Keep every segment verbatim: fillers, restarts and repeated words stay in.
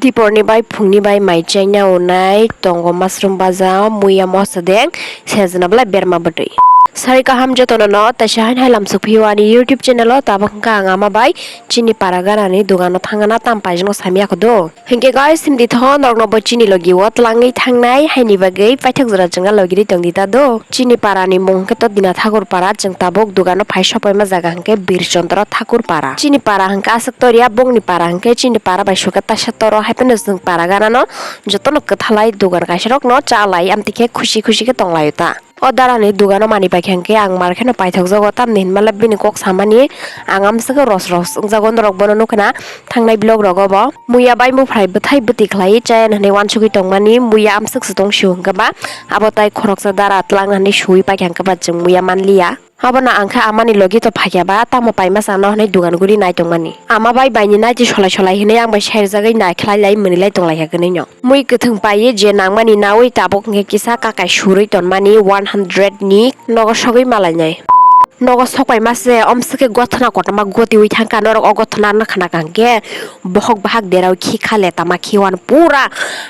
Diporni bai phungni bai mai chaina unai tongo mushroom baja, muya mosadeng, sejna belai berma bwtwi. Sari kaham jotono no, taisa hain hai lamsok phio ani YouTube channel o, tabok hwnkha ang ama bai chini para ganani dogano thangna tam paijano samya kho do. Hinkhe guys, simdi tho norokno bo chini logi o twlangwi thangnai haini bagwi paithak jora chwngna logi ri tongdi ta do. Chini para ni mung hwnkhe to Dina Thakur para, chwng tabuk dogano phai sopaima jaga hwnkhe Bir Chandra Thakur para. Chini para hwnkhe aswk toria, bongni para hwnkhe chini para bai sukha taisa toro, hai phano chwng para ganano jotono kwthalai dogan kaisa rokno chalai amtwi khe khusi khusi khe tonglaio ta. O darani dogano manwi paikha hwnkhe ang mar kheno paithokjago, tamni hinmale bini kok samani ang amswkhe ros ros wngjago, norok bono nukha na thangnai vlog rogo bo. Muya bai muphrai bwthai bwtwi khlaiwi chaya hwnwi uansugwi tongmani, muya amswk se tong sio hwnkhe ba abo tai khoroksa dara twlang hwnwi suwi paikha hwnkhe ba chwng muya manliya. Abono ang khe amani logi to phaikha ba, tamo paima chano hwnwi dogan guri nai tongmani. Ama bai baini naiti solai solai hwnwi ang bai serjagwi naikhlai lai mwnwi lai tonglaikha gwnwino. Mui kwthwng paiwi je nangmani naui tabuk hwnkhe kisa kakai surwi tonmani one hundred ni nogo sogwi malainai. Nogo sokpai mase omswkhe gothona kotorma gotiwi thangkha, norok o gothona no khna kaham khe bohok bahak derao khikha letama khiwan pura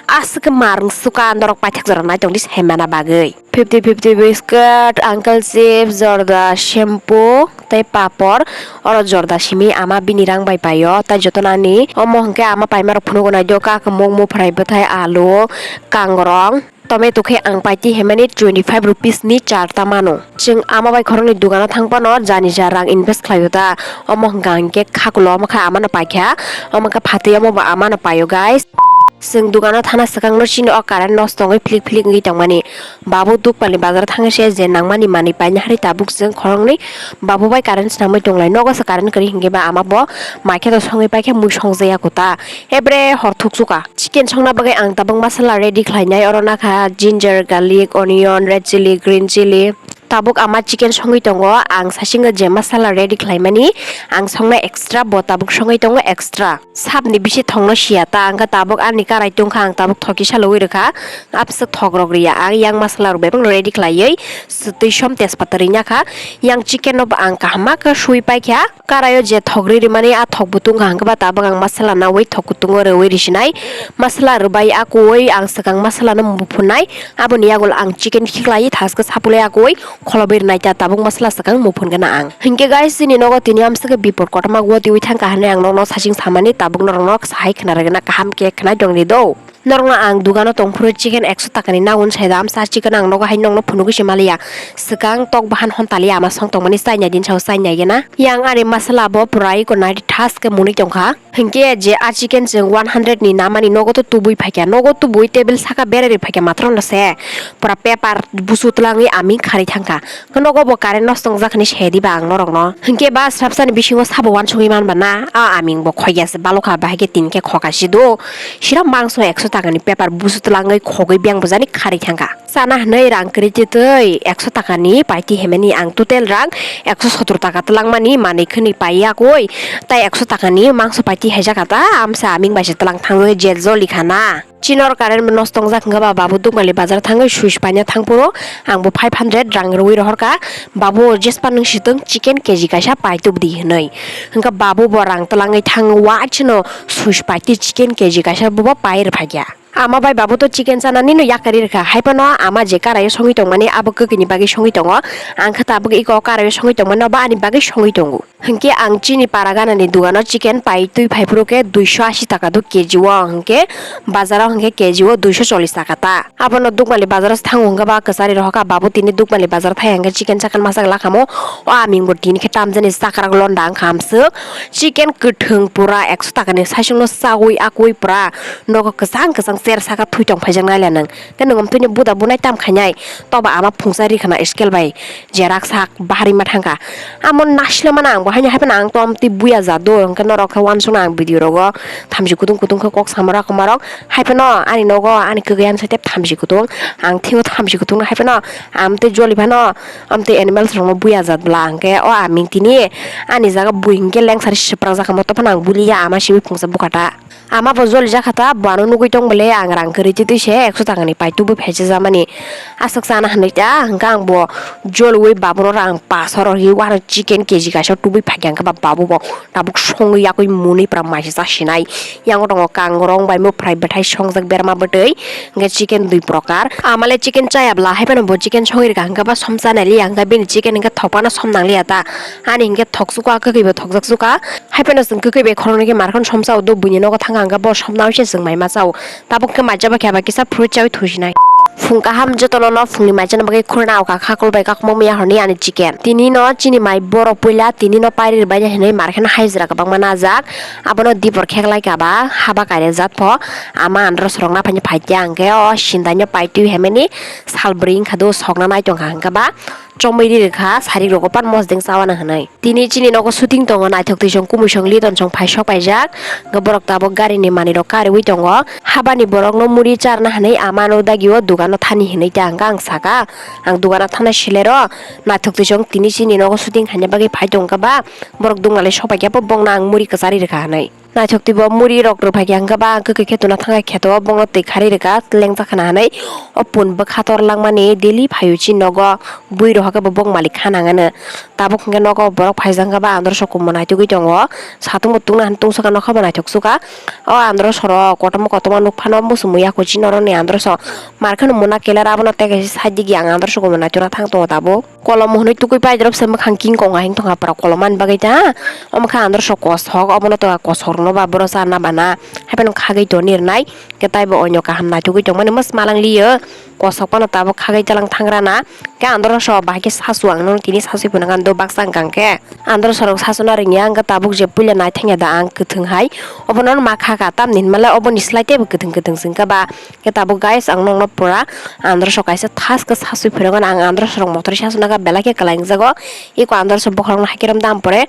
aswkhe marwng suka norok paithak jora naitongdi saimana bagwi. Fifty fifty biscuit, Uncle Chips, jorda, shampoo tei papor. Oro jorda simi ama bini rang bai paio, tai jotono ani omo hwnkhe ama paimarok phunugo naidi o, kakamung, muphrai bwthai, alu, kangrong, tomato khe ang paiti hemani twenty five rupees ni charta mano. Chwng ama bai khoroknwi dogano thang phano jani ja rang invest khlaio ta, omo hwnkha hinkhe khakulo omo khe amano paikha, omo khe phatwi omo bo amano paio guys. Chwng dogano thana swkangno chini o current nosto wngwi philik philik wngwi tongmani. Babu Dukpalni bazar thangwi se je nangmani manwi paina hari tabuk chwng khoroknwi babu bai current swnamwi tonglai. Nogo se current kwrwi hinkhe ba ama bo mai khe to songwi paikhe mui songjaya kho ta. Ebre hor thuksuka. Chicken songna bagwi ang tabuk masala ready khlainai. Oro nakha ginger, garlic, onion, red chilli, green chilli. Tabuk ama chicken songwi tongo. Ang sasingno je masala ready khlaimani, ang songna extra, bo tabuk songwi tongo extra. Sapni bisi thokno siya ta, ang khe tabuk ani karai tungkha, ang tabuk thoki salogwi rwkha. Abswk thokrok riya, ang yang masala rok bebak ready khlaiwi, twi som tejpata rwina kha. Yang chicken no bo ang kaham ma khe sui paikha. Karaio je thok ri rimani, a thok bo tungkha, hwnkhe ba tabuk ang masala naui thok kutungo rwi risinai. Masala rwbai akui ang swkang masala no muphunai, aboni yagulo ang chicken khiklai thaske sapulai akui kholobwi rwnai ta, tabuk masala swkang muphun gana ang. Hinkhe guys, chini nogo tini amswkhe bipor kotorma gotwi thangkha hwnwi ang nokno sasing samani, tabuk norokno sahai khna rwgwna kaham khe khwnai tongdi do. Norokno ang dogano tongphuru chicken ekso takani nagun saida, amsa chicken ang nogo hai nokno phunugwi se maliya. Swkang tok bahan hon taliya ama song tongmani chainai din sao chainai gena. Yang ani masala bo pura iko nai thaske mwnwi tongkha. Hinkhe je a chicken chwng one hundred ni namani nogo to tubui phaikha, nogo tubui table saka berari phaikha matwrwngno se. Pura paper busu twlangwi aming kharwi thangkha. Nogo bo current nosto wngjak hwnwi se diba ang norokno. Hinkhe ba swrapsani bisingo sabo uansugwi manba na, a aming bo khoiya se balokha, bahai khe tin khe khoka si do. Sira mangso ekso takani paper busu twlangwi khogwi biyang bujani kharwi thangkha. Chana hwnwi rang kwrwi twi twi ekso takani paiti hemani ang total rang ekso sottor taka twlangmani manwi khwnwi paiya koi. Tai ekso takani mangso paiti haijak ta, amsa aming bai se twlang thangwi je joli khana. Chinor current bo nosto wngjak hwnkha ba, babu Dukmali bazar thangwi switch paina thangphuru ang bo five hundred rang rwui rohorkha. Babu, jespa nwng sitwng chicken K G kaisa paitubdi hwnwi. Hwnkha babu bo rang twlangwi thang wa chino switch paiti chicken K G kaisa bo pai rwphaikha. Ama bai babu to chicken chanani no yakarwi rwkha, hai phano ama je karaio songwi tongmani abo kwkwi ni bagwi songwi tongo, ang khe tabuk iko karaio songwi tongmani no ba ani bagwi songwi tongo. Hinkhe ang chini para ganani dogano chicken pai twi phai phuru khe duiso ashi taka do K G o, hinkhe bazaro hinkhe K G o duiso chollish taka ta. Abono Dukmali bazaro se thango hinkhe ba kwchari rohorkha, babu tini Dukmali bazaro thai hinkhe chicken chakhan masa glak hamo, o aming bo tini khe tamjani chakrak londa wngkha amswk. Chicken kwthwng pura ekso takani saichungno chaui akui pura nogo kwchang kwchang cher saka thui tong phaijak naila nwng. Tei nwng omtwino buda bunai tam khainai, toba ama phungsa ri khana scale bai je raksak bahari ma thangkha. Amo naisle mana ang bo haino hai phano ang to omtwi buya ja do, hwnkhe norok khe uansukna ang video rogo thamchi kutung kutung khe kok samara komarok hai phano ani nogo ani kwgwi ani site thamchi kutung, ang thingo thamchi kutung hai phano amtwi joli phano amtwi animals rokno buya jat bla hwnkhe o aming tini ani jaga bui hwnkhe lengsari swprak jakha moto phano ang buliya ama simi phungsa bukha ta. Ama bo joli jakha ta, bo ano nugui tong bole, ang rang kwrwi twi twi se ekso taka ni pai tubui phaijak jamani. Aswk chana hinwi ta hwnkhe ang bo jolwi babono rang pash oro rwi wano chicken K G kaisa tubui phaikha hwnkhe ba babu bo tabuk songwi yakwi mwnwi pura maisa cha sinai. Yango tongo kangrong bai muphrai bwthai songjak berma bwtwi, hwnkhe chicken dui prokar. Amale chicken chaya bwla hai phano bo chicken songwi rwkha hwnkhe ba som chanai liya hwnkhe bini chicken hwnkhe thokphano som nang liya ta. Ani hwnkhe thok chukha kwkhwi bo thokjak chukha. Hai phano chwng kwkhwi bai khoroknwi khe mar kheno som chao do buini nogo thangkha hwnkhe bo som naui se chwng mai ma chao. Tabuk khe maija bai khe aba kisa fruit chaui thusinai. Phung kaham jotono no phungni maijani bagwi khurna o kakha kolbai kakmo miya horni ani chicken. Tini no chini mai borok puila tini no pairi rwbaini hinwi mar kheno hajra kwbangma najak. Abono dipor kheklai kha ba haba kairajak pho. Ama andro sorok naphani phaikhe ang khe o sindaino paitwi hemeni sal bwrwi wngkha do sokna naitongkha hwnkhe ba. Chomwi ri rwkha sarik rogo pan mosdeng chawana hinwi. Tini chini nogo shooting tongo, naithok twi song kumui song liton song phaisok paijak. Hwnkhe borok tabuk gari ni manwi rok kariwi tongo. Habani borok no muri charna hinwi ama no dagi o dogano thani hinwi ta hwnkhe ang saka. Ang dogano thana selero naithok twi song tini chini nogo shooting khaina bagwi phai tongkha ba. Borok dungalai sopaikha bo bongno ang muri kwchari rwkha hinwi. Naithok twi bo muri rok rwphai khe hwnkhe ba kwkhwi khe tuna thangkha kheto o bongno twi kharwi rwkha lengjak khna hinwi. O pun bwkha tor langmani daily phaio chini nogo bui rohor khe bo bong malik kha nangano. Tabuk hwnkhe nogo borok phaijak hwnkhe ba andro sok kumo naitugwi tongo. Satung bo tungna hinwi tungsukha nokha bo naithok sukha. O andro sorok kotorma kotorma nuk phano muchungwi yaku chini oroni andro sok mar kheno muna keler abono tei kaisa side digi ang andro sok kumo naitukna thang tongo tabuk. Kolom hwnwi tukui pai drop se mwkhang king kong ahing tongkha pura kolom ani bagwi ta. Omo khe andro sok kosok, obono to kosok rwno ba boro charna bana. Haiphano khagwi toni rwnai. Khe taibo onyo kaham naitugwi tongmani mwsmalang liyo. Kosok phano tabuk khagwi talang thangrana. Khe andro sok bahai khe sasu ang nono tini sasui phunukha do baksa wngkha khe. Andro sorok sasuna rwngya wngkha tabuk je puila naithangya da ang kwthwng hai. Obono ma kha kha tamni hinmale oboni slai teibo kwthwng kwthwng se wngkha ba. Khe tabuk guys ang nokno pura andro sok kaisa thaske sasui phunukgo ang andro sorok motor sasuna kha belai khe kwlai wngjago. Eko andro sok bokhorokno haikhe romda ampore.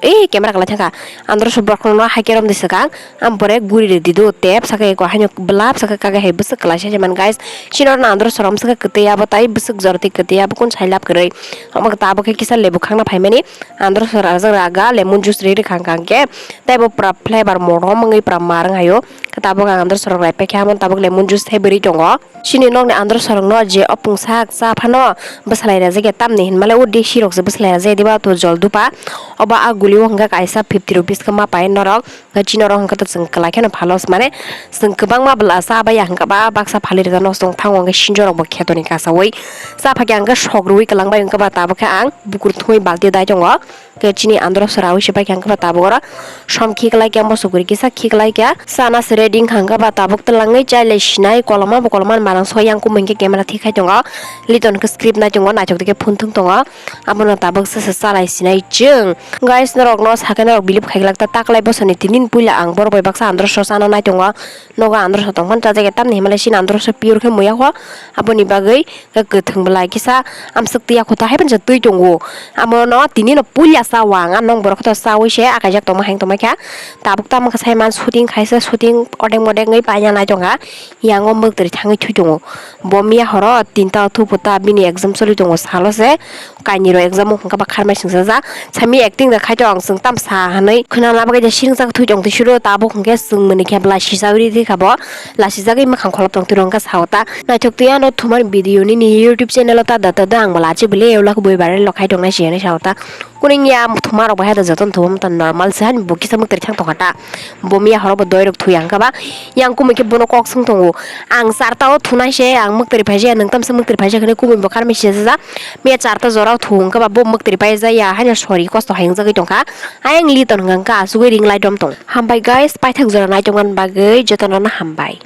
Ei camera kwlai thangkha andro sok bokhorokno haikhe romdi swkang ampore guri rwdi do tep saka eko haino belap saka kage hai bwswk kwlai se man guys. Chini orno andro sorok swkha kwtwi abo tai bwswk jora twi kwtwi abo kun sai lab kwrwi. Omo tabuk khe kisa lebu khangna phaimani andro sorok rajak raga lemon juice ri rwkha hwnkhe tei bo pura flavor morom wngwi pura mar wnghaio. Tabuk ang andro sorok rai paikha amo tabuk lemon juice thai bwrwi tongo. Chini nokni andro sorokno je opung sak cha phano bwsalai rajak ya tamni hinmale o desi rok se bwsalai rajak ya diba to jol dupa. Obo a guli o hwnkha kaisa fifty rupees khe ma pai norok. Chini oro hwnkha to chwng kwlai kheno phalos mane chwng kwbangma bwla cha bai ya hwnkha ba baksa phalwi rwjak nok chwng thango hwnkhe sinjo rok bo khetoni kasawi cha phakhe hwnkhe sok rwui kwlangbai hwnkha ba tabuk khe ang bukur thumui balti dai tongo. Khe chini andro sora wi se paikha hwnkhe ba tabuk oro som khiklai khe mosok guri kisa khiklai khe chana se ready wngkha hwnkhe ba tabuk twlangwi chailai sinai koloma bo koloma ni manang soi yang kumui hwnkhe camera thikhai tongo. Liton hwnkhe script nai tongo naithok dikhe phone thwng tongo abono tabuk se se chalai sinai chwng guys norok no sakhe norok bilip khai glak ta taklai bosoni tinin puila ang borok bai baksa andro so chana nai tongo. Nogo andro so tongphano chajakya tamni hinmale chini andro so pure khe muya kho aboni bagwi. Khe kwthwng bwlai kisa amswk twi yakho ta hai phano twi tongo. Amo no tini no puila cha o ang, a nong borok khe to chaui se akaijak tongma hai tongma kha. Tabuk tamo khe sai man shooting khaisa, shooting odek modek wngwi paina nai tongkha. Yang o mwktwrwi thangwi thwi tongo. Bo miya horo tinta o thupu ta bini exam choli tongo salo se. Kainwi rok exam wngkha ba kharmai singsa ja. Sami acting da khai to ang chwng tam sa hanwi khwnana bagwi da siring jak thwi tong twi suro tabuk hwnkhe chwng mwnwi khe bwlai sijagwi rikha bo. Lasijagwi mwkhang kholop tong twi rwngkha sao ta. Naithok twi ano thumar video nini YouTube channel o ta da ta da ang bwla achi bwle eula kubui viral lo khai tongnai se hinwi sao ta. Kuning ya thumar rok bahai da joto thum ta normal se hani bo kisa mwktwrwi thang tongkha ta. Bo miya horo bo doi rok thwi ang kha ba. Yang kumui khe bono kok swng tongo. Ang charta o thunai se ang mwktwrwi phaijaya nwng tamsa mwktwrwi phaijak hinwi kumui bo kharmai se ja. Miya charta jora o thung kha ba bo mwktwrwi paijaya haino sori kosto hai wngjagwi tongkha. Ayang liton hwnkha asugwi ring lai dom tong. Hambai guys paithak jora nai tongmani bagwi jotono no hambai.